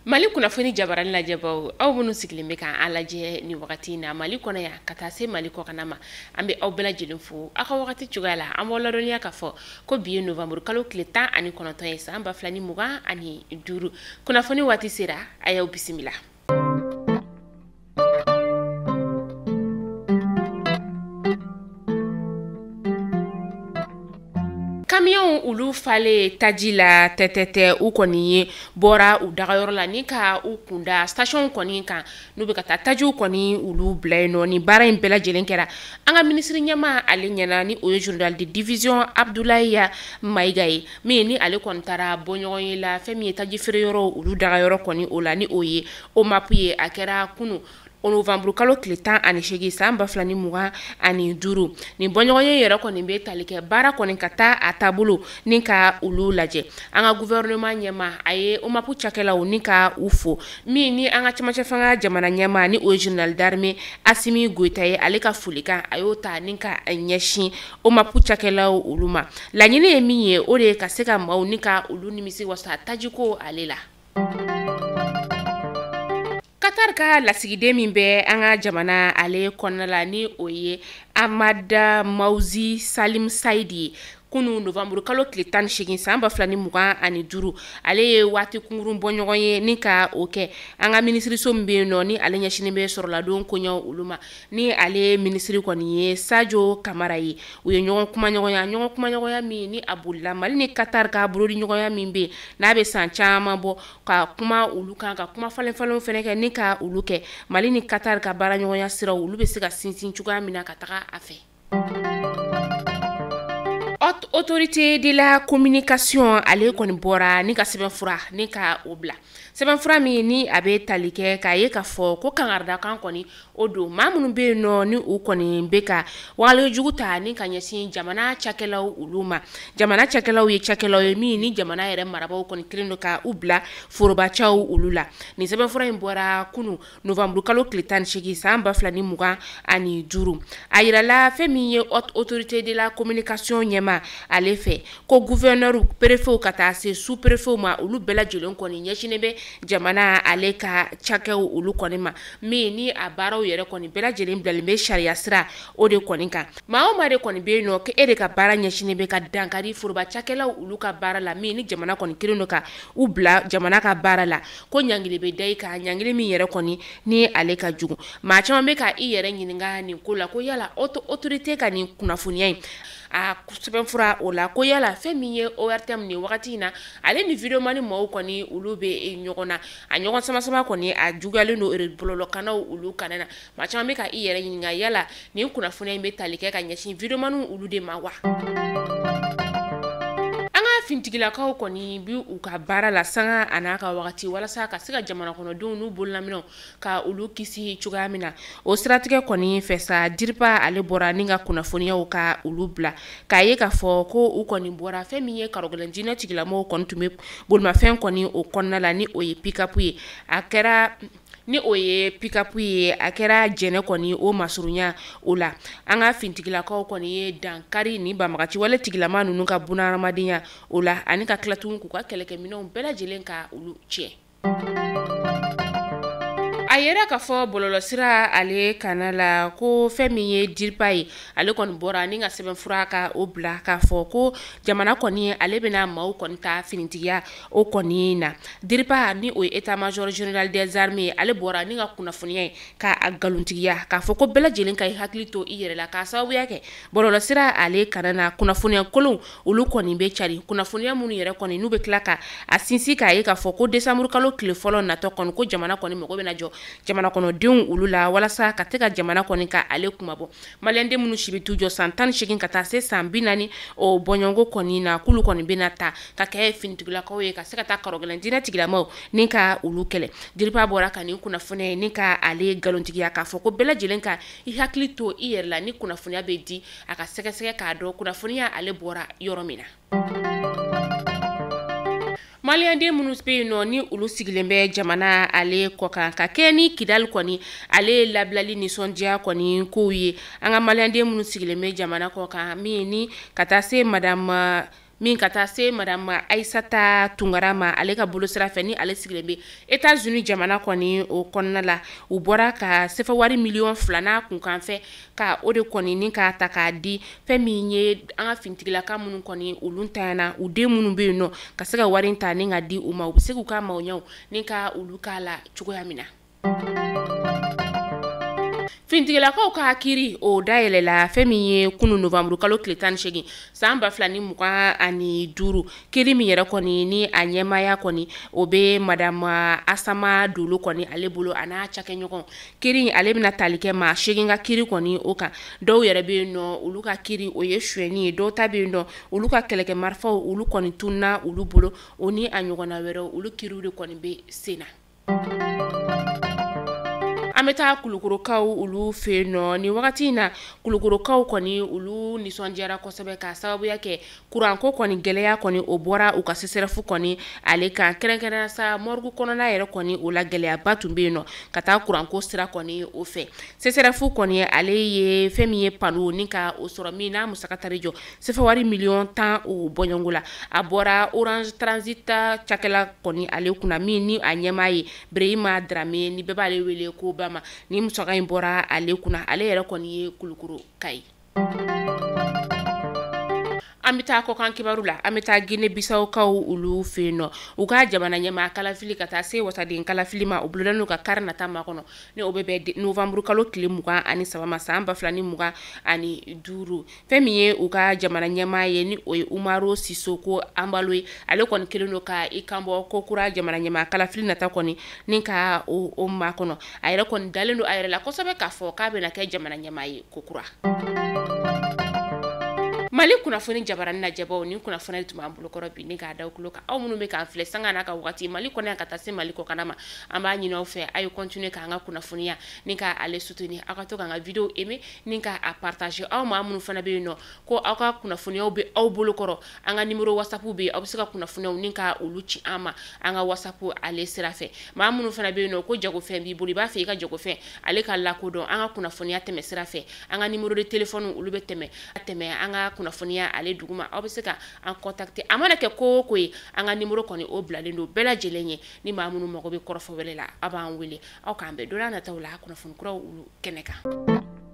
Mali kunnafoni jabarani lajɛbaw, aw minnu sigilen bɛ k'an lajɛ nin wagati in na Mali kɔnɔ yan ka taa se Mali kɔkanna ma, an bɛ aw bɛɛ lajɛlen fo aw ka wagati cogoya la. An b'aw ladɔnniya k'a fɔ ko bi ye novembre kalo tile 19 ye san 2025. Kunnafoni waati sera, a y'aw bisimila. Kamiyɔnw olu falen taji la tɛtɛtɛ, u kɔni ye bɔra u dagayɔrɔ la ni ka u kunda station kɔni kan n'u bɛ ka taa tajiw kɔni olu bila yen nɔ. Ni baara in bɛɛ lajɛlen kɛra an ka minisiri ɲɛmaa ale ɲɛna, ni o ye général de division Abdoulaye Mayiga ye, min ni ale kɔni taara bɔ ɲɔgɔn ye la fɛn min ye taji feere yɔrɔ olu dagayɔrɔ kɔni o la, ni o ye OMAP ye. A kɛra kunun novembre kalo tile 18 san 2025. Nin bɔɲɔgɔnye yɛrɛ kɔni bɛ tali kɛ baara kɔni ka taa a taabolo ni ka olu lajɛ. An ka gouvernement ɲɛmaa a ye OMAP cakɛlaw ni ka u fo, min ni an ka cɛmancɛ fanga jamana ɲɛmaa ni o ye général d'armée Assimi Goïta ye, ale ka folikan a y'o ta ni ka ɲɛsin OMAP cakɛlaw olu ma. Laɲini ye min ye, o de ye ka se ka maaw ni ka olu nimisi wasa tajiko ale la. Qatar ka lasigiden min bɛ an ka jamana ale kɔnɔna la, ni o ye Amada Mauzi Salim Saidi ye, kunun novembre kalo tile 18 san 2025, ale ye waati kunkurun bɔ ɲɔgɔn ye ni ka o kɛ an ka minisiriso min bɛ yen nɔ, ni ale ɲɛsinnen bɛ sɔrɔladon koɲɛw olu ma, ni ale minisiri kɔni ye Sadio Kamara ye. U ye ɲɔgɔn kumaɲɔgɔnya min ni a bolila Mali ni Qatar ka bolodiɲɔgɔnya min bɛ yen n'a bɛ san caman bɔ, ka kuma olu kan, ka kuma falen falenw fɛnɛ kɛ ni ka olu kɛ Mali ni Qatar ka baaraɲɔgɔnya siraw olu bɛ se ka sinsin cogoya min na ka taga a fɛ. Haute autorité de la communication ale kɔni bɔra ni ka sɛbɛnfura ni ka o bila, sɛbɛnfura min ni a bɛ tali kɛ k'a ye k'a fɔ ko kangaridakan kɔni o don maa minnu bɛ yen nɔ ni u kɔni bɛ ka walejugu ta ni ka ɲɛsin jamana cakɛlaw olu ma. Jamana cakɛlaw ye cakɛlaw ye min ni jamana yɛrɛ marabaaw kɔni kelen don ka u bila forobacaw olu la. Nin sɛbɛnfura in bɔra kunun novembre kalo tile 18 san 2025. A yirala fɛn min ye haute autorité de la communication ɲɛmaa ale fɛ ko gouverneur, préfet ka taa se sous préfet ma, olu bɛɛ lajɛlen kɔni ɲɛsinnen bɛ jamana ale ka cakɛw olu kɔni ma, min ni a baaraw yɛrɛ kɔni bɛɛ lajɛlen bilalen bɛ sariya sira o de kɔni kan. Maa o maa de kɔni bɛ yen nɔ ko e de ka baara ɲɛsinnen bɛ ka dankari foroba cakɛlaw olu ka baara la, min ni jamana kɔni kelen don ka u bila jamana ka baara la, ko ɲangili bɛ da i kan, ɲangili min yɛrɛ kɔni ni ale ka jugu. Maa caman bɛ ka i yɛrɛ ɲininka nin ko la ko yala autorité ka nin kunnafoniya in a sɛbɛnfura o la, ko yala fɛn min ye ORTM nin wagati in na ale ni videomani maaw kɔni olu bɛ ɲɔgɔn na, a ɲɔgɔn sama sama kɔni a juguyalen don bɔlɔlɔkannaw olu kana na. Maa caman bɛ ka i yɛrɛ ɲininka yala nin kunnafoniya in bɛ tali kɛ ka ɲɛsin videomaniw olu de ma wa. An ka fintigilakaw kɔni bi u ka baara la sanga a n'a ka wagati walasa ka se ka jamana kɔnɔdenw n'u bololaminɛw ka olu kisi cogoya min na. O siratigɛ kɔni fɛ sa, DIRPA ale bɔra ni ka kunnafoniyaw ka olu bila k'a ye k'a fɔ ko u kɔni bɔra fɛn min ye karɔgɛlɛn diinɛ tigilamɔgɔw kɔni tun bɛ bolimafɛn kɔni o kɔnɔna la, ni o ye pick-up ye, a kɛra ni o ye pick-up ye, a kɛra Jɛnɛ kɔni o masurunya o la. An ka fintigilakaw kɔni ye dankari ni banbagaci wale tigilama ninnu ka bunahadamadenya o la, ani ka tila tuguni k'u ka kɛlɛkɛminɛnw bɛɛ lajɛlen ka olu tiɲɛ. A yɛrɛ k'a fɔ bɔlɔlɔsira ale kana la ko fɛn min ye DIRPA ye, ale kɔni bɔra ni ka sɛbɛnfura ka o bila k'a fɔ ko jamana kɔni ale bɛna maaw kɔni ta finitigiya o kɔni na. DIRPA ni o ye état major général des armées, ale bɔra ni ka kunnafoniya ye k'a nkalontigiya k'a fɔ ko bɛɛ lajɛlen ka i hakili to i yɛrɛ la, k'a sababuya kɛ bɔlɔlɔsira ale kana na kunnafoniya kolon olu kɔni bɛ cari, kunnafoniya minnu yɛrɛ kɔni n'u bɛ tila ka a sinsin k'a ye k'a fɔ ko décembre kalo tile fɔlɔ natɔ kɔni ko jamana kɔni mago bɛna jɔ jamana kɔnɔdenw olu la walasa ka se ka jamana kɔni ka ale kumabɔ. Maliyɛnden minnu si bɛ t'u jɔ san 18 ka taa se san 40 o bɔɲɔgɔnko kɔni na, k'olu kɔni bɛna ta ka kɛ finitigilakaw ye ka se ka taa karɔgɛlɛn diinɛ tigilamaw ni ka olu kɛlɛ. DIRPA bɔra ka nin kunnafoniya ye ni ka ale nkalontigiya k'a fɔ ko bɛɛ lajɛlen ka i hakili to i yɛrɛ la ni kunnafoniya bɛ di a ka sɛgɛsɛgɛ k'a dɔn kunnafoniya ale bɔra yɔrɔ min na. Maliyɛnden minnu bɛ yen nɔ ni olu sigilen bɛ jamana ale kɔkan ka kɛ ni Kidali kɔni ale ye labilali nisɔndiya kɔni kow ye, an ka maliyɛnden minnu sigilen bɛ jamana kɔkan min ni ka taa se madame Min ka taa se madame Aïssata Tunkara ma, ale ka bolo sira fɛ, ni ale sigilen bɛ États-Unis jamana kɔni o kɔnɔna la, u bɔra ka sefa wari miliyɔn 2 n'a kunkanfɛ ka o de kɔni ni k'a ta k'a di fɛn min ye an ka finitigilaka minnu kɔni olu tanyana, u den minnu bɛ yen nɔ, ka se ka wari ta ni ka di u ma, u bɛ se k'u ka maaw ni ka olu k'a la cogoya min na. Finitigilakaw ka kiiri o dayɛlɛla fɛn min ye kunun novembre kalo tile 18 san 2025. Kiiri min yɛrɛ kɔni ni a ɲɛmaaya kɔni o bɛ madame Asama Dolo kɔni ale bolo, a n'a cakɛɲɔgɔn. Kiiri ale bɛna tali kɛ maa 8 ka kiiri kɔni o kan. Dɔw yɛrɛ bɛ yen nɔ, olu ka kiiri o ye sonyɛni ye, dɔw ta bɛ yen nɔ, olu ka kɛlɛkɛ marifaw olu kɔni tununa olu bolo, o ni a ɲɔgɔnna wɛrɛw, olu kiiriw de kɔni bɛ sen na. An bɛ taa Kulukorokaw olu fɛ yen nɔ. Nin wagati in na, Kulukorokaw kɔni olu nisɔndiyara kosɛbɛ k'a sababuya kɛ kuranko kɔni gɛlɛya kɔni o bɔra u ka CSRéf kɔni ale kan, kɛrɛnkɛrɛnnenya sa morgue kɔnɔna yɛrɛ kɔni o la gɛlɛyaba tun bɛ yen nɔ ka taa kuranko sira kɔni o fɛ. CSRéf kɔni ale ye fɛn min ye panneau ni ka o sɔrɔ min n'a musaka tari jɔ sefa wari miliyɔn 10 o bɔɲɔgɔnko la, a bɔra Orange Transit cakɛla kɔni ale kunna, min ni a ɲɛmaa ye Birehima Dramé, ni bɛɛ b'ale wele ko Bama. Ni musaka in bɔra ale kunna, ale yɛrɛ kɔni ye Kulukoro ka ye. An bɛ taa kɔkan kibaru la. An bɛ taa Guinée Bissau-kaw olu fɛ yen nɔ. U ka jamana ɲɛmaa kalafili ka taa se wasaden kalafili ma, o bolodalen don ka kari nata makɔnɔ, ni o bɛ bɛn novembre kalo tile 23 ma san 2025. Fɛn min ye u ka jamana ɲɛmaa ye, ni o ye Umaro Sissoco Embaló ye, ale kɔni kɛlen don ka i kanbɔ ko kura jamana ɲɛmaa kalafili nata kɔni ni ka o makɔnɔ. A yɛrɛ kɔni dalen don a yɛrɛ la kosɛbɛ k'a fɔ k'a bɛna kɛ jamana ɲɛmaa ye ko kura. Mali kunnafoni jabarani lajɛbaw, ni kunnafoni tun b'an bolokɔrɔ bi ni k'a da tulo kan. Aw minnu bɛ k'an filɛ sanga n'a ka waati, Mali kɔnɔ yan ka taa se Mali kɔkanna ma, an b'a ɲini aw fɛ, a ye continuer k'an ka kunnafoniya ni ka ale soutenir. Aw ka to k'an ka vidéo aimer ni ka a partager. Aw maa minnu fana bɛ yen nɔ ko aw ka kunnafoniyaw bɛ aw bolokɔrɔ, an ka numéro WhatsApp bɛ yen, aw bɛ se ka kunnafoniyaw ni ka olu ci an ma an ka WhatsApp ale sira fɛ. Maa minnu fana bɛ yen nɔ ko jagofɛn b'i bolo, i b'a fɛ i ka jagofɛn ale ka lakodɔn an ka kunnafoniya tɛmɛ sira fɛ, an ka numéro de téléphone olu bɛ tɛmɛ an ka kunnafoniya ale duguma, aw bɛ se ka an contacter. A mana kɛ ko o ko ye, an ka numéro kɔni o bilalen don bɛɛ lajɛlen ye. Ni maa minnu mago bɛ kɔrɔfɔ wɛrɛ la, aw b'an wele. Aw k'an bɛn don n'a nataw la kunnafoni kuraw olu kɛnɛ kan.